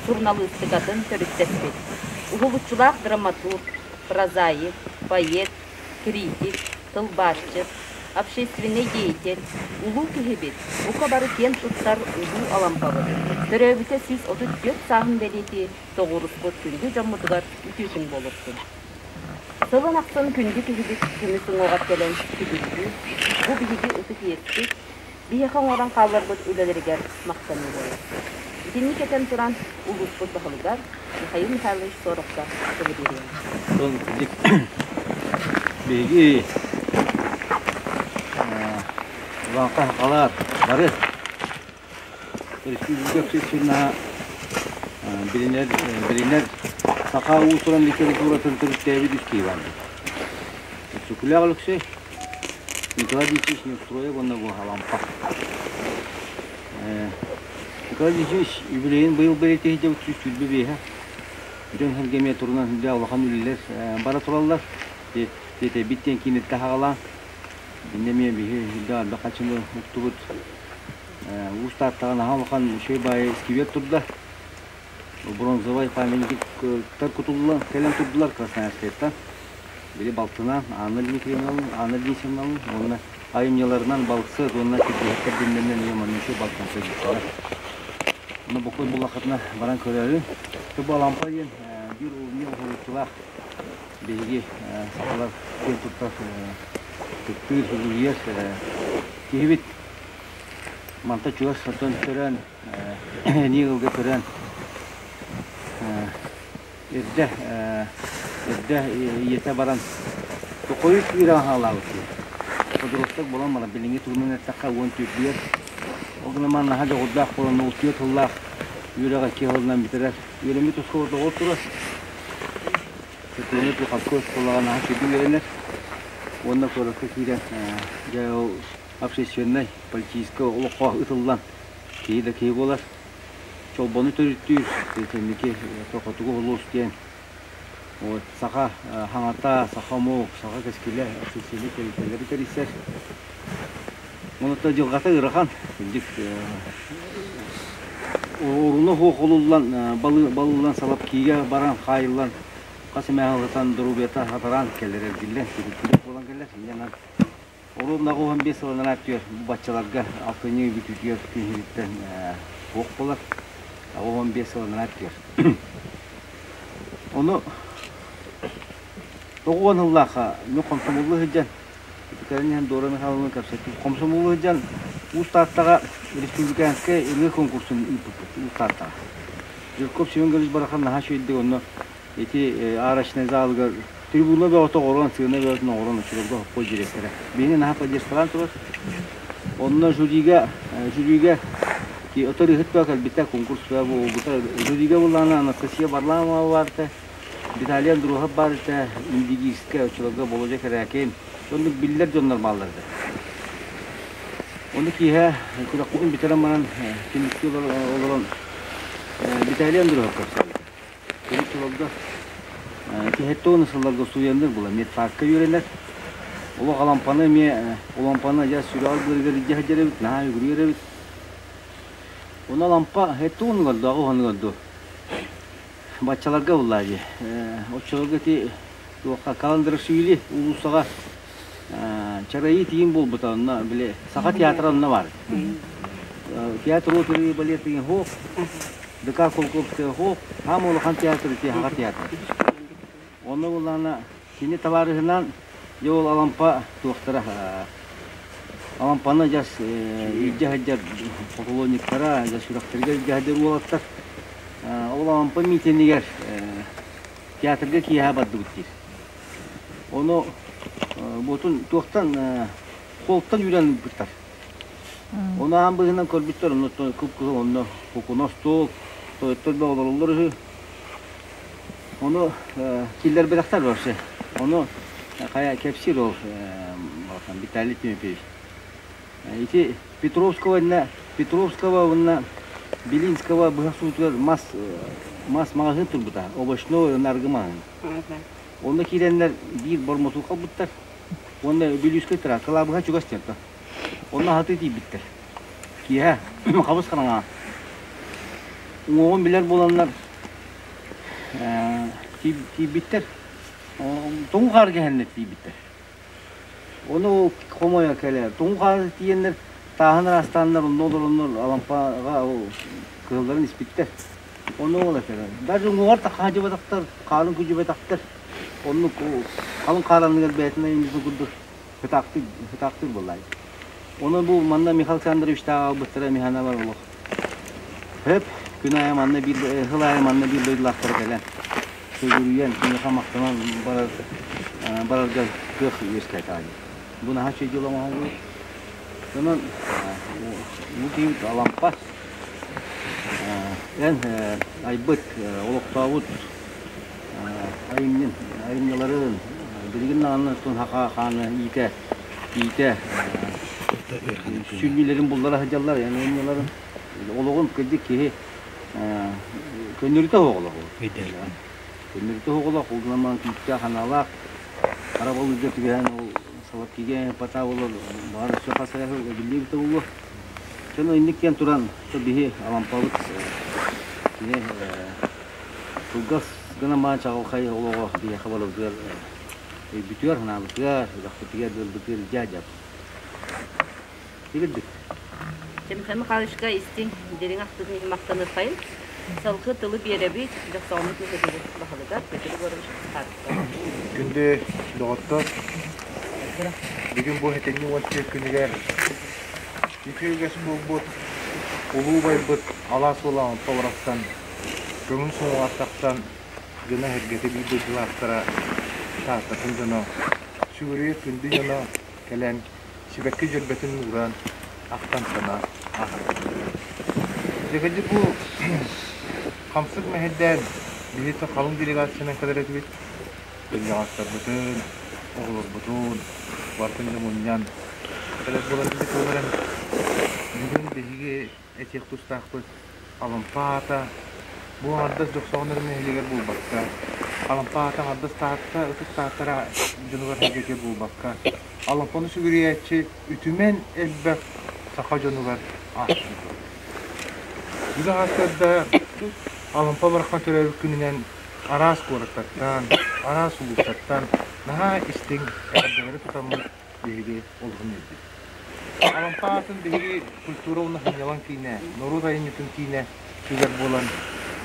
суруналыыстыкатын төрүттэспит, уһулуччулаах драматург, прозаик, поэт, критик, тылбаасчыт, общественнай деятель, улуу киһибит, бука бары киэн туттар улуу Алампабыт, төрөөбүтэ 134 сааһын бэлиэтии тоҕуоруспут күндү дьоммутугар үтүөтүн буолуохтун. Сылын ахсын күндү киһибит көмүс уҥуоҕар кэлэн сүгүрүйүү, бу биһиги ытык иэспит, биһиэхэ оҥорон хаалларбыт үлэлэригэр махтаныы буолар. Итинник этэн туран, улууспут баһылыгар Михаил Михайлович Соровка тылы биэриэҕим. Биһиги Улахан сахалар бары Республика общественноһа билинэр, билинэр саха уус-уран литературатын төрүттээбит үс киһи баар. Өксөкүлээх Өлөксөй, Николай Дмитриевич Неустроев уонна бу Алампа. Николай Дмитриевич юбилейын быйыл бэлиэтии сылдьабыт 125-э. Дьон сэргэ эмиэ турунан сүрдээх улахан үлэлэр бара тураллар. Тиэтэйбит диэн киинэттэ хаҕалаан. Иннэ эмиэ биһи сүрдээх элбэх хачыны уктубут. Уус Тааттаҕа наһаа улахан үчүгэй баайы сквер турда. Бронзовай памятниктар кутуллан кэлэн турдулар Красноярскайтан. Били балтынан Анна Дмитриевналыын, Анна Денисовналыын уонна айымньыларынан балыксыт уонна кирдиһэттэр дэннэринэн ийэ манна үчүгэй балтан сылдьыбыттара. Онно бокуой буллаххытына баран көрөөрү. Бу Алампа диэн биир уһунньу уһулуччулаах биһиги сахалар киэн туттар кыттыыр, сүгүрүйэр киһибит. Манта чугас сотон көрөн, эниэ ыалга көрөн, эрдэ эрдэ ийэтэ баран токойут үөрэҕин хаалаабыт дии. Подросток буолан баран билиҥҥи тугунан эттэххэ 14-үгэр ол гынан баран наһаа дьоҕурдаах буолан ол түөрт сыллаах үөрэҕи икки сылынан бүтэрэр. Үөрэммит оскуолата ол турар. Сэтинньи Пуховской оскуолаҕа наһаа сүрдүк үөрэнэр уонна куоракка киирэн дьэ ол общественнай, политическай олоххо ытыллан киһи да киһи буолар. Чолбону төрүттүүр, кэнники хотугу улуус диэн вот, саха хаҥата, саха омук, саха кэскилэ общественнай тэрилтэлэри тэрийсэр. Онута дьылҕата ыарахан, кырдьык оруна суох олуллан, балыллан салап киигэ баран хаайыллан хас эмэ аһылытан доруобуйата хатараан кэлэр эргиллэн, түбүктүбэт буолан кэлэр. Инньэ Урут 95 сылынан түөр баччаларга алтынньы бүтүүтүгэр күн суох буолар. 15 сылынан түөр. Ону тоҕуон ыллаахха мен хомсомуллу сылдьан кэлин иһэн Дора Михайловна кэпсэттим. Хомсомуллу сылдьан Уус Тааттаҕа республиканскай ырыа конкурсун ыыппыппыт Уус Тааттаҕа. Жирков Семен Гаврилович барахан наһаа үчүгэйдик онно ити арочнай залыгар трибуна бөҕөтө оҥорон, сыана бөҕөтүн оҥорон оччолорго хоппой директора. Биһини наһаа поддержкалаан турар. Онно жюрига, жюрига отор ыһыт бөҕө кэлбитэ, конкурс бөҕө буолбута. Жюрига буллаҕына Анастасия Варламова баарта, Виталий Андрухов баар этэ, Индигирскэй, оччолорго Володя Кэрээкин. Оннук биллэр дьоннор бааллар этэ. Ону киэһэ күрэхпитин бүтэрэн баран, түмүктүү олорон Виталий Андрухов көрсөбүт. Кини сылларга киһиттэн сылларга студеннар була медпарка үөрэнэр. Олох Алампаны эмиэ Алампаны дьэ сүрэҕэр быарыгар илдьэ сылдьар эбит, наһаа үгүрүйэр эбит. Ону Алампа хэттэ уонугар дуу, аҕыс уонугар дуу баччаларга буллаа дии. Оччолорго ити туохха Каландрашвили уулуссаҕа Чарайыы тиин буолбута онно били Саха театра онно баар. Театр оперы и балеты хоп, ДК Колковская хоп, хаам улахан театр ити Саха театр. Онно буллаана кини табаарыһынан дьэ ол Алампа туохтара Алампаны дьас илдьэ сылдьар поклонниктара, дьэ сүрэхтэригэр илдьэ сылдьар уолаттар ол Алампа миитинигэр театрга киэһэ бардыбыт диир. Ону буотун туохтан холтон үүрэн ыыппыттар. Ону аан быыһынан көрбүттэр, онно кып-кыһыл онно кукуна остуол, тойоттор да олороллор үһү. Ону киллэрбэтэхтэр вообще. Ону хайа кэпсиир ол Виталий Тимофеевич. Ити Петровского иннэ Петровского уонна Белинского быһа суутугар мас мас маҕаһыын турбута, овощной уонна аргы маҕаһыын. Онно киирэннэр биир бормотуу халбыттар уонна Бүлүүскэй тыра кылаабыһа чугас диэн Онно аһатыы тиийбиттэр. Киэһэ хабыс хараҥаҕа. Уҥуоҕун билэр буоланнар тиийбиттэр. Тоҥ хаар кэһэннэр тиийбиттэр. Ону хомойо кэлэр. Тоҥ хаар тиийэннэр тааһын ыраастааннар онно олороннор Алампаҕа ол кыһылларын испиттэр. Ону ол этэр. Даже уҥуоҕар хаадьыбатахтар, хаарын күдьүбэтэхтэр. Оннук халыҥ хаар анныгар бэйэтин айымньытын курдук ытаахтык ытаахтык буоллаай. Ону бу манна Михаил Александровичтаах аҕалбыттара Михаил бар олох. Хөп, күн аайы манна биир сыл аайы манна биир дойдулаахтара кэлэн сүгүрүйэн, киниэхэ махтанан барар барарга кыах үөскээтэ. Бу наһаа үчүгэй дьыала оҥоһуллубут. Онон бу киһибит Алампа эн айбыт, олохтообут айымньын, айымньыларын билигин даҕаны саха хаана иитэ, иитэ сүнньүлэрин буллара сылдьаллар, айымньыларын олоҕун кырдьык киһи көннөрүтэ суох олоҕу. Көннөрүтэ суох олох, ол гынан баран күүстээх санаалаах, хара балыырга түбэһэн ол Соловкига пата буолар, баҕар өссө хас эрэ сыл эбиллибитэ буолуо. Дьон инник диэн туран, биһи Алампабыт кини кылгас гынан баран чаҕылхай олоҕо биһиэхэ барыбытыгар өйбүтүгэр, санаабытыгар, үрэхпитигэр, ыалбытыгар илдьэ Тигирдик. Михаил Михайловичка истиҥ, дириҥ ахтыытын иһин махтаныаххайын. Салгыы тылы биэрэбит, Дьохсоҕоммут нэһилиэгин баһылыгар Петр Егорович Захаровка. Күндү доҕоттор, бүгүн бу сэтинньи 14 күнүгэр үтүө үгэс буолбут улуу убайбыт алаас уола Онто барахсан көҥүл суҥуоҕар тахсан дьоно-сэргэтэ биир дойдулаахтара Тааттатын дьоно, сүгүрүйэр күндү дьоно кэлэн сибэкки дьөрбөтүн ууран ахтан-санаан ааһар. Дьэгэдьи бу хамсык мэһэйдээн биһиги халыҥ делегациянан кэлэр этибит. Кырдьаҕастарбытын, оҕолорбутун барытын да мунньан кэлэр буолар этибит. Ол эрэн бүгүн биһиги этиэх тустаахпыт Алампа аата бу аҥардас Дьохсоҕон эрэ нэһилиэгэр буолбакка, Алампа аата аҥардас Таатта ытык Тааттара дьонугар сэргэтигэр буолбакка, Алампаны сүгүрүйээччи үтүмэн элбэх саха дьонугар ааттыыр. Бүгүн ааттарда Алампа бараххан төрөөбүт күнүнэн араас куораттартан, араас улуустартан наһаа истиҥ эҕэрдэлэри тутаммыт биһиги олуһун үөрдүбүт. Алампа аатын биһиги культура уонна сынньалаҥ киинэ, норуот айымньытын киинэ сүгэр буолан,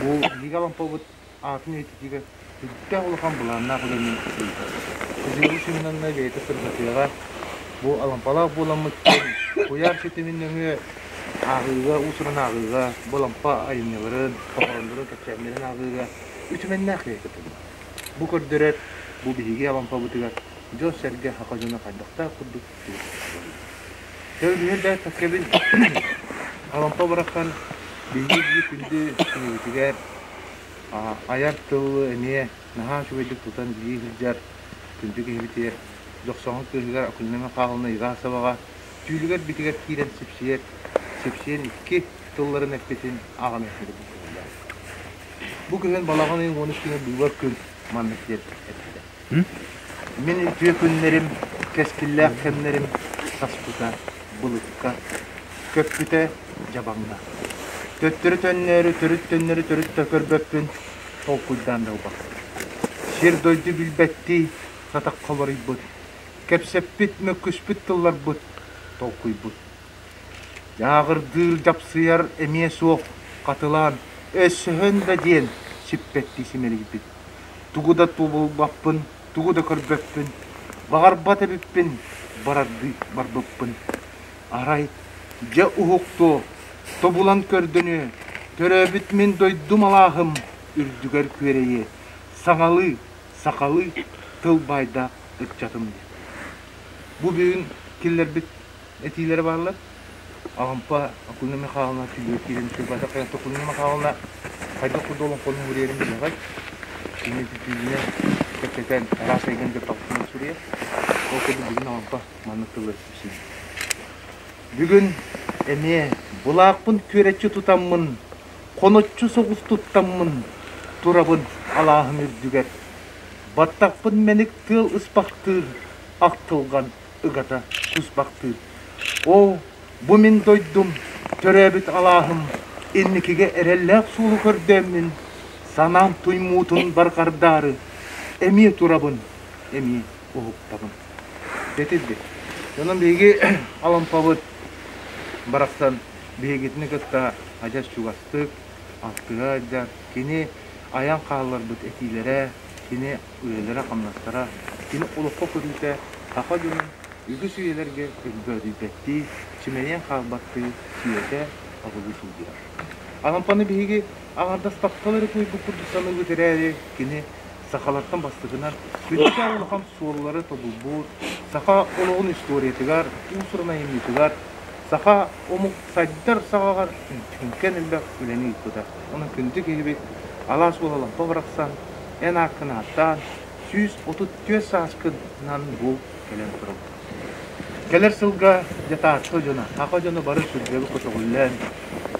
бу биһиги Алампабыт аатын үйэтитиигэ сүрдээх улахан былааннаах үлэни ыытар. Израиль Семеновна бэйэтэ сырдатыаҕа, бу Алампалаах буоламмыт диэн куйаар ситимин нөҥүө ааҕыыга, уус-уран ааҕыыга, бу Алампа айымньыларын, хоһооннорун, кэпсээннэрин ааҕыыга үтүмэннээх киһи кытынна. Бу көрдөрөр, бу биһиги Алампабытыгар дьон-сэргэ саха дьоно хайдахтаах курдук Төрүһүн да таккабын Алампа барахсан биһиги биир күндү күнүбүтүгэр айар тылы эмиэ наһаа үчүгэйдик тутан билии сылдьар күндү киһибитигэр Дьохсоҕон кыыһыгар Акулина Михайловна Егасоваҕа түүлүгэр битигэр киирэн сипсийэр сипсийэн икки тылларын эппитин ааҕан эппитэ бу Бу күһүн балаҕан ыйын 13 күнэ быыбар күн маннык диэн эттэ. Мин үтүө күннэрим, кэскиллээх кэмнэрим саспыта былыкка, көппүтэ дьабаҥҥа. Төттөрү төннөөрү, төрүт төннөрү төрүт да көрбөппүн, толкуйдаан да ылбаппын. Сир-дойду билбэттии сатахха уларыйбыт, кэпсэппит, мөккүспүт тылларбыт толкуйбут. Дьааҕырдыыр, дьапсыйар эмиэ суох, хатылаан, өссөһөн да диэн сиппэттии симэлийбит. Тугу да тубулбаппын, тугу да көрбөппүн, баҕарбат эбиппин, барардыы барбыппын. Арай, дьэ уһуктуо, тобулан көрдөнүө, төрөөбүт мин дойдум алааһым үрдүгэр күөрэйиэ, саҥалыы, сахалыы тыл баайдаах ыччатым диэн. Бу бүгүн киллэрбит этиилэрэ бааллар. Алампа Акулина Михайловна түбүгэр киирэн үчүгэй Акулина Михайловна хайдах курдук олоҥхону суруйарын билэҕит. Кини түтүүлүнэн кэпсэтэн араас эйгэн дьапталытынан суруйар. Ол курдук бүгүн Алампа маннык тылы син. Бүгүн эмиэ былаахпын күөрэччи тутаммын, хоноччу соҕус туттаммын турабын алааһым үрдүгэр. Баттахпын мэник тыал ыспахтыыр ахтылҕан ыгата куспахтыыр. Оо, бу мин дойдум, төрөөбүт алааһым. Инникигэ эрэллээх суолу көрдөөммүн, санаам туймуутун барҕардаары, эмиэ турабын, эмиэ уһуктабын. Дэтирдик. Онон биһиги Алампабыт барахсан биһигитини кытта адьас чугастык алтыһа сылдьар. Кини айан хаалларбыт этиилэрэ, кини үлэлэрэ-хамнастара, кини олоххо көрүүтэ саха дьонун үгүс үйэлэргэ өлбөөдүйбэттии, симэлийэн хаалбаттыы сүөтэ абылыы сылдьар. Алампаны биһиги аҥардас таптал эрэ туойбут курдук саныыбыт эрээри, кини сахалартан бастакынан сүрдээх улахан суоллары тобулбут, саха олоҕун историятыгар, уус-уран айымньытыгар, саха омук сайдар саҕаҕар сүҥкэн элбэх үлэни ыыппыта. Онон күндү киһибит алаас уола Алампа барахсан эн ааккын ааттаан 134 сааскынан бу кэлэн турабыт. Кэлэр сылга дьэ Таатта дьоно, саха дьоно бары сүргэбит көтөҕүллэн,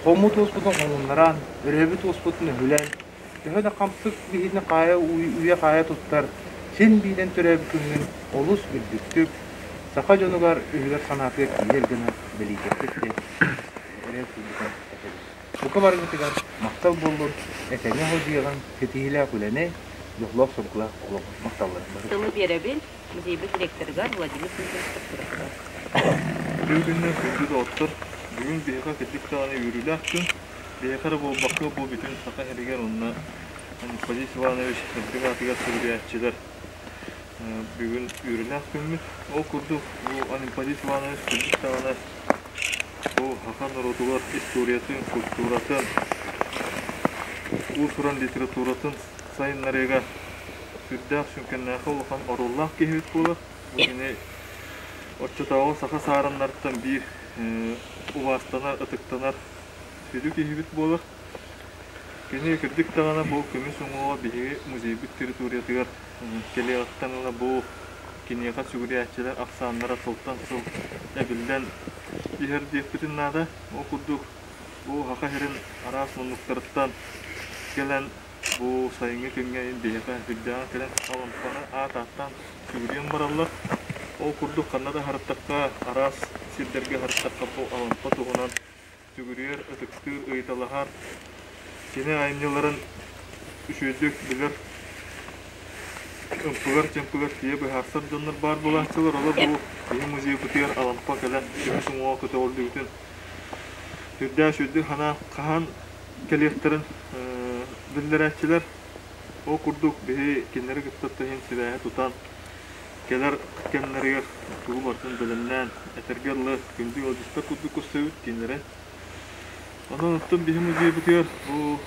хоммут уоспутун хоҥуннаран, өрөөбүт уоспутун өһүлэн, төһө да хамсык биһини хаайа үйэ-хаайа туттар, син биирэн төрөөбүт күҥҥүн олус үрдүктүк, саха дьонугар үһүгэр санаатыгар киирэр гына бэлиэтэппит диэн эрэл курдук этэбин. Бука барыгытыгар махтал буоллун, этэҥҥэ сылдьыаҕыҥ, ситиһиилээх үлэни, дьоллоох-соргулаах олоҕу махталларын бары. Тылы биэрэбин музейбыт директорыгар Владимир Дмитриевич Токуровка. Үтүө күннэр, күндү доҕоттор! Бүгүн биһиэхэ кырдьык даҕаны үөрүүлээх күн. Биһиэхэ эрэ буолбакка, бу бүтүн Саха сиригэр уонна Анисфадис Иванович сырдык аатыгар сүгүрүйээччилэр бүгүн үөрүүлээх күммүт. Ол курдук, бу Анисфадис Иванович кырдьык даҕаны бу саха норуотугар историятын, культуратын, уус-уран литературатын сайыннарыыга сүрдээх сүҥкэннээхэй улахан оруоллаах киһибит буолар. Бу кини оччотооҕу саха саарыннарыттан биир убаастанар, ытыктанар сүдү киһибит буолар. Кини кырдьык даҕаны бу көмүс уҥуоҕа биһиги музейбыт территориятыгар кэлиэҕиттэн ыла бу киниэхэ сүгүрүйээччилэр ахсааннара сылтан сыл эбиллэн иһэр диэхпитин наада. Ол курдук бу Саха сирин араас муннуктарыттан кэлэн бу сайыҥҥы күҥҥэ биһиэхэ сүрдээҕин кэлэн Алампаны аат ааттаан сүгүрүйэн бараллар. Ол курдук ханна да аһарыттахха, араас сирдэргэ аһарыттахха бу Алампа туһунан сүгүрүйэр, ытыктыыр, ыйыталаһар, кини айымньыларын үчүгэйдик билэр, ымпыгар-чымпыгар тиийэ быһаарсар дьоннор баар буолааччылар. Олор бу киһи музейбытыгар Алампа кэлэн көмүс уҥуоҕа көтөҕүллүбүтүн сүрдээх үчүгэйдик санаан хаһан кэлиэхтэрин биллэрээччилэр. Ол курдук биһи кинилэри кытта иһин сибээһи тутан кэлэр кэмнэригэр тугу барытын бэлэмнээн, этэргэ дылы, күндү ыалдьыттар курдук көрсөбүт кинилэри. Онон оттон биһи музейбытыгар бу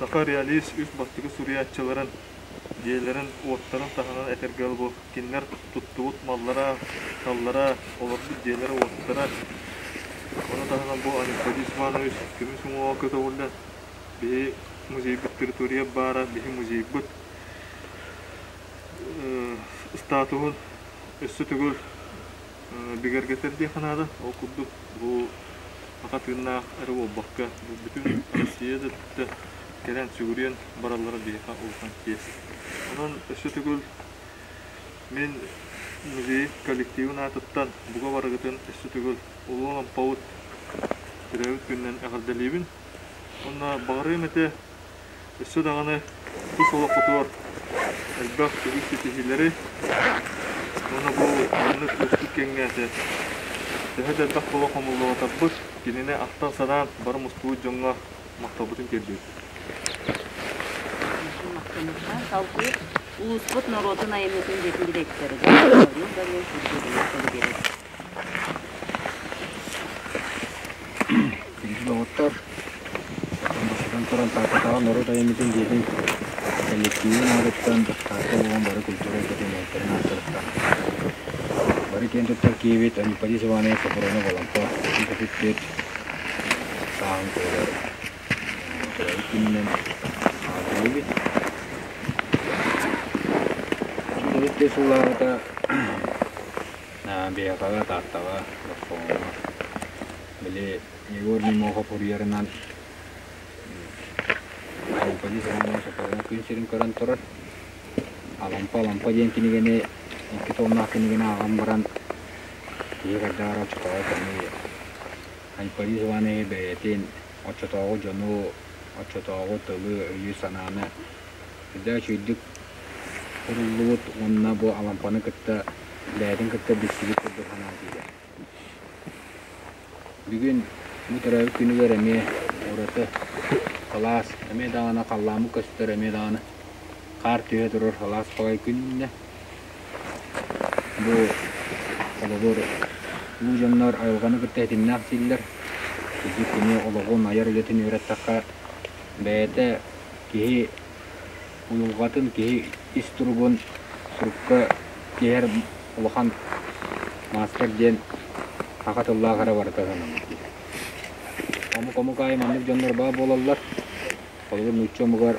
саха реалист үс бастакы суруйааччыларын дьиэлэрин, уоттарын таһынан этэргэ дылы бу кинилэр туттубут маллара, саллара, олорбут дьиэлэрэ-уоттара, ону таһынан бу Анисфадий Иванович көмүс уҥуоҕа көтөҕүллэн биһи музейбыт территория баара, биһи музейбыт статуһун өссө төгүл бигэргэтэр диэххэ наада. Ол курдук бу саха тыыннаах эрэ буолбакка, бу бүтүн Россия да өттө кэлэн сүгүрүйэн бараллара биһиэхэ улахан чиэс. Онон өссө төгүл мин музей коллективын аатыттан бука барыгытын өссө төгүл Улуу Алампабыт төрөөбүт күнүнэн эҕэрдэлиибин. Уонна баҕарыам этэ өссө даҕаны тус олоххутугар элбэх үгүс ситиһиилэри уонна бу маннык уустук кэмҥэ этэ төһө да элбэх буола хомуллубатарбыт, кинини ахтан-санаан бары мустубут дьоҥҥо махталбытын тиэрдиэбит. Салгыы улууспут норуотун айымньытын дьиэтин дириэктэригэр Гаврил Гаврилович Григорьевич биэрэбит. Күндү доҕоттор, бастатан туран Тааттатааҕы норуот айымньытын дьиэтин коллективын аатыттан Таатта улууһун бары культура эйгэтин үлэһиттэрин ааттарыттан бары киэн туттар киһибит Анипадис Иванович Софронов Алампа Иппит сааһын туолар төрөөбүт күнүнэн аҕаллыбыт. Төрүт сыллааҕыта Биһиэхэҕэ Тааттаҕа, Дохсоҕоҥҥо били Егор Немохов уруйарынан Алампа дии санаан сотору күн сирин көрөн турар. Алампа Алампа диэн кинигэни икки томнаах кинигэни ааҕан баран киһи хайдах эрэ оччотооҕу кэми Айпарис Иванович бэйэтин оччотооҕу дьону, оччотооҕу тылы, өйү-санааны сүрдээх үчүгэйдик суруллубут уонна бу Алампаны кытта бэйэтин кытта билсибит курдук санаа киирэр. Бүгүн бу төрөөбүт күнүгэр эмиэ ураты сылаас, эмиэ даҕаны халлааммыт көстөр, эмиэ даҕаны хаар түһэ турар сылаас баҕайы күн үүннэ. Бу холобур улуу дьоннор айылҕаны кытта ситимнээх сииллэр. Кырдьык кини олоҕун айар үлэтин үөрэттэххэ бэйэтэ киһи уйулҕатын, киһи ис туругун сурукка тиһэр улахан маастар диэн саха тыллаах эрэ барыта санаммыт киһи. Омук-омук аайы маннык дьоннор баар буолаллар. Холобур, нуучча омугар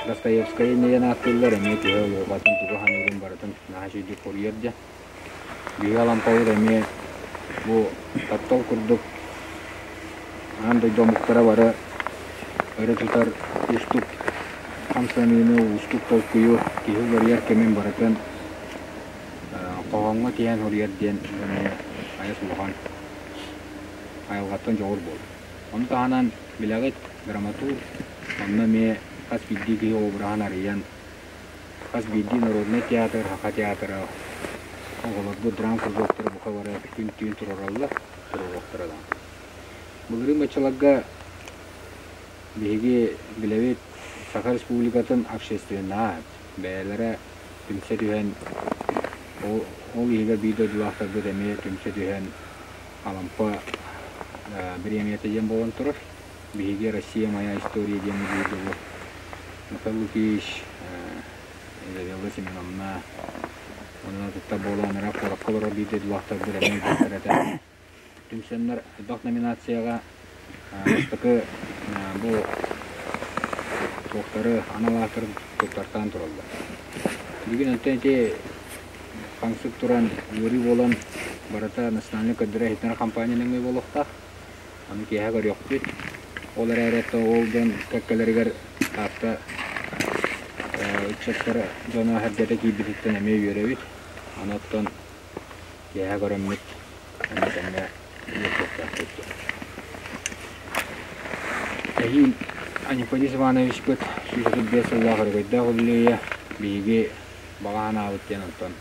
Достоевскайы иннинэн ааттыыллар, эмиэ киһи уйулҕатын тугу саныырын барытын наһаа үчүгэйдик хоруйар дьэ. Биһиги Алампабыт эмиэ бу таптал курдук аан дойду омуктара бары өрө тутар уустук хамсаныыны, уустук толкуйу киһи уларыйар кэмин барытын хоһооҥҥо тиһэн суруйар диэн эмиэ айас улахан айылҕаттан дьоҕур буолар. Ону таһынан билэҕит, драматург онно эмиэ хас биирдии киһи обраһын арыйан Хас биирдии народнай театр, Саха театра оҕолорбут драм-кружоктара бука бары күн-түүн туруораллар, туруоруохтара даҕаны. Былырыын баччаларга биһиги билэбит Саха Республикатын общественноһа бэйэлэрэ түмсэ түһэн, ол иһигэр биир дойдулаахтарбыт эмиэ түмсэ түһэн Алампа бириэмийэтэ диэн буолан турар. Биһиги «Россия моя история» диэн бииргэ Михаил Лукич, Изабелла Семеновна уонна тутта буолан ыраах куоракка олорор биир дойдулаахтарбыт эмиэ үгэстэр этэ. Түмсэннэр элбэх номинацияҕа бастакы бу туохтары анал ааттары туттартаан тураллар. Бүгүн онтон ити хаҥсык туран ыарыы буолан барыта национальнай көрдөрөр-иһитиннэрэр компания нөҥүө буолуохтаах. Аны киэһэ көрүөхпүт. Ол эрээри ол дьон кэккэлэригэр Таатта ыччаттара дьоно эһэргэтэ киирбититтэн эмиэ үөрэбит. Аны оттон киэһэ көрөммүт эмиэ тэҥҥэ үөрдүөхтээхпит. Эһиил Анифонис Ивановичпыт 135 сыллаах өрөгөйдөөх үбүлүөйэ биһиги баҕа санаабыт диэн онтон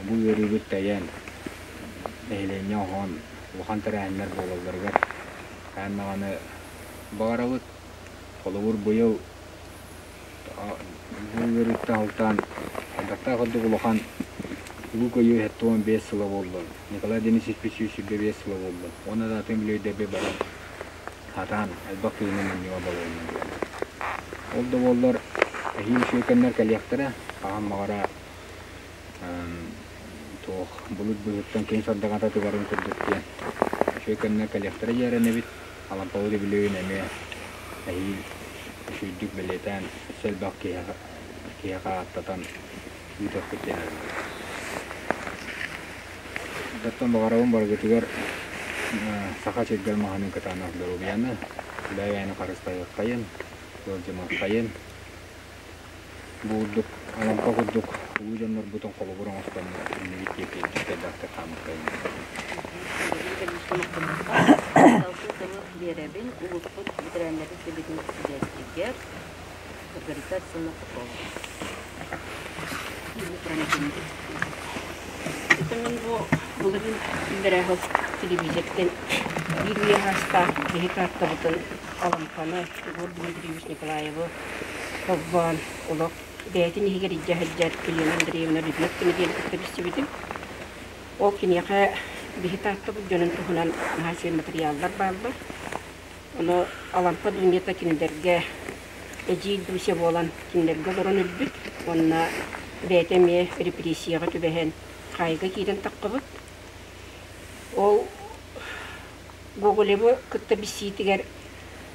бу үөрүүбүт тэйэн нэһилиэнньэ оһон улахан тэрээһиннэр буолалларыгар хаһан даҕаны баҕарабыт. Холобур, быйыл бу ыарыыттан алтаан хайдахтаах курдук улахан Улуу Кыайыы 75 сыла буоллун, Николай Денисович 125 сыла буоллун уонна да атын бүлүүдэби баран сатаан элбэх киһини мунньуга болуонна диэн. Ол да буоллар эһиил үчүгэй кэмнэр кэлиэхтэрэ, хаһан баҕара туох былыт быыһыттан күн сардаҥата тыгарын курдук диэн үчүгэй кэмнэр кэлиэхтэрэ диэн эрэнэбит. Алампабыт үбүлүөйүн эмиэ эһиил үчүгэйдик бэлиэтээн өссө элбэх киһиэхэ ааттатан ыытыахпыт диэн эрэнэбит. Оттон баҕарабын барыгытыгар саха сиргэр маһынын кытаанах доруобуйаны, бэйэ-бэйэни харыстаһыаххайын, ыалдьымыаххайын, Бу курдук Алампа курдук улуу дьоннорбутун холобур оҥостоммут иннибит диэки элбэхтик хаамыккайын. Салгыы тылы биэрэбин улууспут бэтэрээннэрин сэбиэтин председателигэр Маргарита Александровна Попова. Мин бу былырыын иллэрээ сыл телевизортан биир үйэ саастаах киһи картабытын Алампаны Егор Дмитриевич Николаевы холбоон олох бэйэтин иһигэр илдьэ сылдьар Елена Андреевна Людмила диэн кытта билсибитим. Ол киниэхэ биһи Тааттабыт дьонун туһунан наһаа үчүгэй матырыйааллар бааллар. Ону Алампа Дунята кинилэргэ эдьиий Дуся буолан кинилэргэ олорон өлбүт уонна бэйэтэ эмиэ репрессияҕа түбэһэн хаайыыга киирэн таххыбыт. Ол Гоголевы кытта билсиитигэр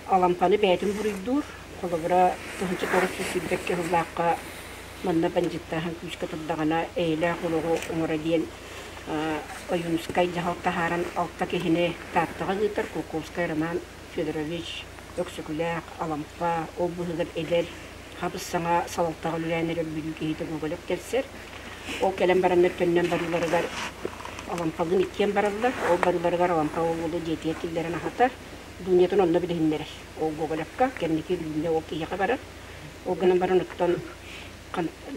Алампаны бэйэтин буруйдуур. Холобура, 1922 сыллаахха манна бандьыыттааһын күүскэ турдаҕына эйэлээх олоҕу оҥоро диэн Ойуунускай дьаһал таһааран алта киһини Тааттаҕа ыытар Кулаковскай Роман Федорович, Өксөкүлээх, Алампа, ол быыһыгар эдэр, хабыс-саҥа салалтаҕа үлэлээн эрэр Бүлүү киһитэ Гоголев кэлсэр. Ол кэлэн бараннар төннөн барыыларыгар Алампалыын иккиэн бараллар. Ол барыларыгар Алампа ол уолу дьиэтигэр киллэрэн аһатар. Дунятын онно билиһиннэрэр. Ол Гоголевка, кэнники Дуня ол киһиэхэ барар. Ол гынан баран оттон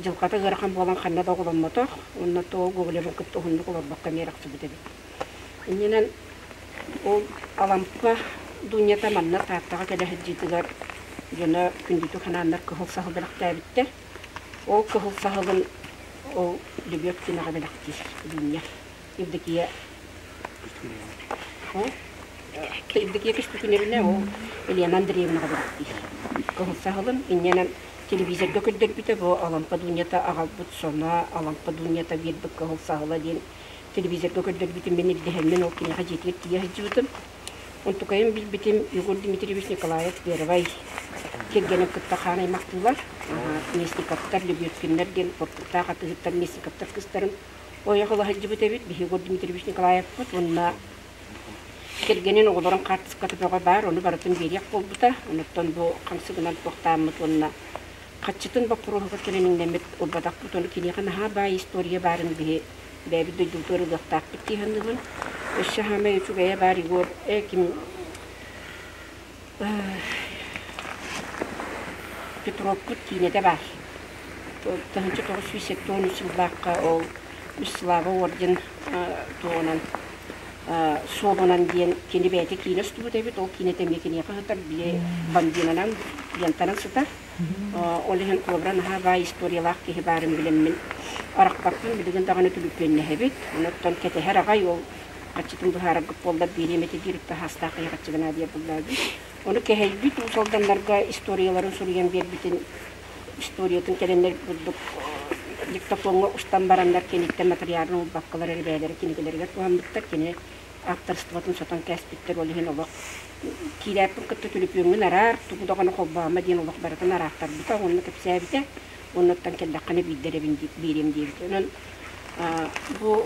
дьылҕата ыарахан буолан ханна да оҕоломмотох. Онно то Гоголевын кытта уһуннук олорбокко эмиэ арахсыбыт эбит. Иннинэн ол Алампа Дунята манна Тааттаҕа кэлэ сылдьыытыгар дьоно күндүтүк санааннар кыһыл саһыл бэлэхтээбиттэр. Ол кыһыл саһылын ол Лебедкинаҕа бэлэхтиир Дуня. Евдокия Евдокия Костюкиневна ол Елена Андреевнаҕа бэлэхтиир. Кыһыл саһылын инньэнэн телевизорга көрдөрбүтэ бу Алампа Дунята аҕалбыт соно, Алампа Дунята биэрбит кыһыл саһыла диэн телевизорга көрдөрбүтүм мин ирдэһэммин ол киниэхэ дьиэтигэр тиийэ сылдьыбытым. Онтукайым билбитим Егор Дмитриевич Николаев первай кэргэнин кытта хаан аймахтыылар. Местниковтар, Лебедкиннэр диэн куртуктаах атыыһыттар Местниковтар кыстарын ойох ыла сылдьыбыт эбит. Биһиги Егор Дмитриевич Николаевпыт уонна кэргэнин оҕолорун хаартыската бөҕө баар, ону барытын биэриэх буолбута. Онуттан бу хамсыгынан туохтааммыт уонна хаччытын боппуруоһугар кэлэн иҥнэммит ылбатахпыт. Ону киниэхэ наһаа баай история баарын биһи бэйэбит дойдубутугар ылыахтаахпыт дии саныыбын. Өссө саамай үчүгэйэ баар Егор ким Петровпут киинэтэ баар. 1973 сыллаахха ол Үс Слава орден туоҕунан суолунан диэн кини бэйэтэ киинэ устубут эбит. Ол киинэтэ эмиэ киниэхэ сытар, били бандинанан, лентанан сытар. Ол иһин холобура наһаа баай историялаах киһи баарын билэммин арахпаппын, билигин даҕаны түлүпүөннэһэбит. Онуттан кэтэһэр аҕай ол хаччытын быһаараргыт буоллар биэриэм этэ диир таһаастаах киһи хаччыгына диэ буллаабыт. Ону кэһэйбит Уус Алданнарга историяларын суруйан биэрбитин историятын кэлэннэр курдук диктофоҥҥа устан бараннар киниттэн матырыйаалын ылбаккалар эрэ бэйэлэрэ кинигэлэригэр туһаммыттар. Кини ааптарыстыбатын сотон кээспиттэр, ол иһин олох киирээппин кытта түлүпүөҥҥүн араар, тугу даҕаны холбоомо диэн олох барытын араартарбыта уонна кэпсээбитэ. Оннуттан кэллэххинэ биирдэрэбин биэриэм диэбитэ. Онон бу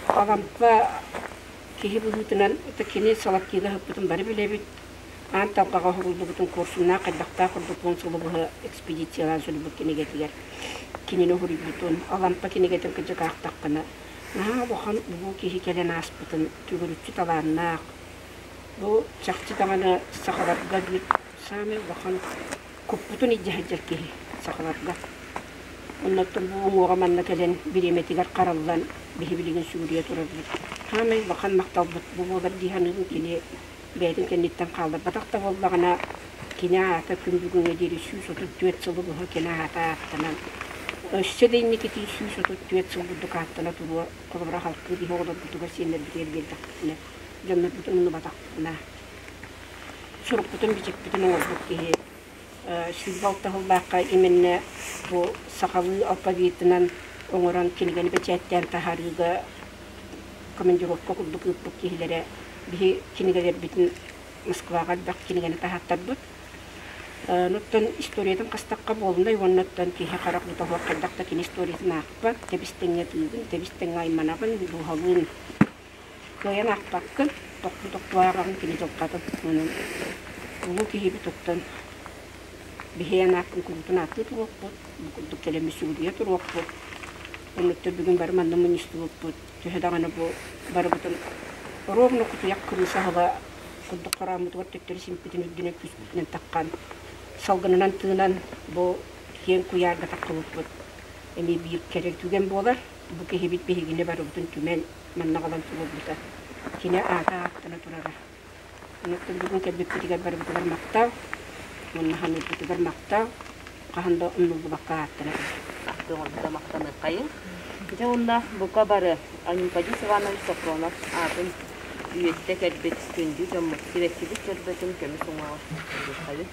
Алампа киһи быһыытынан кини Соловкига ыһыппытын бары билэбит. Аан талҕаҕа уһуруллубутун куорсуннаах хайдахтаах курдук уон сылы быһа экспедициялаан суруйбут кинигэтигэр кинини уһуруйбутун, Алампа кинигэтин кырдьык аахтаххына, наһаа улахан улуу киһи кэлэн ааспытын төгүрүччү талааннаах, бу чахчы даҕаны сахаларга биир саамай улахан куппутун илдьэ сылдьар киһи сахаларга. Оннуттан бу уҥуоҕа манна кэлэн бириэмэтигэр хараллан биһи билигин сүгүрүйэ турарбыт. Саамай улахан махталбыт бу буолар дии саныыбын кини бэйэтин кэнниттэн хаалларбатах да буоллаҕына кини аата күн бүгүҥҥэ диэри 134 сылы быһа кини аата ааттанан өссө да инникитин 134 сыл курдук ааттана туруо холобура халкыы биһи оҕолорбутугар сиэннэрбитигэр биэрдэхпитинэ дьоннорбутун умнубатахпытына сурукпутун бичикпитин оҥорбут киһи 26 сыллаахха именно бу сахалыы алфавитынан оҥорон кинигэни бэчээттээн таһаарыыга командировка курдук ыыппыт киһилэрэ биһи кинигэлэрбитин Москваҕа элбэх кинигэни таһааттарбыт. Оттон историятын хастахха буолунай уонна оттон киһи харах бутаһуох хайдах да кини историятын аахпат, тэбис-тэҥҥэ тыыгын, тэбис-тэҥҥэ айманаҕын, дууһалыын кыайан аахпаккын, тохтуу-тохтуу ааҕаҕын кини дьылҕатын. Онон улуу киһибит оттон биһиэн ааккын куруутун ааттыы туруохпут, бу курдук кэлэн сүгүрүйэ туруохпут. Оннуктар бүгүн бары манна мунньустубуппут. Төһө даҕаны бу барыбытын ровно кутуйах кырыыса аһыла курдук хорооммутугар төттөрү симпитин үрдүнэн күүспүтүнэн таххан, салгынынан тыынан бу киэҥ куйаарга таххыбыппыт эмиэ биир кэрэ түгэн буолар. Бу киһибит биһигини барыбытын түмэн манна аҕалан туруорбута. Кини аата ааттана турара. Онуттан бүгүн кэлбиппитигэр барыбытыгар махтал, уонна ханыырбытыгар махтал, хаһан да умнуллубакка ааттана Ахтыҥ махтаныаххайыҥ. Дьэ уонна бука бары Анипадис Иванович Софронов аатын үйэтитэ кэлбит күндү дьоммут сибэккибит чөрбөтүн көмүс уҥуоҕар көрүөххэйиҥ.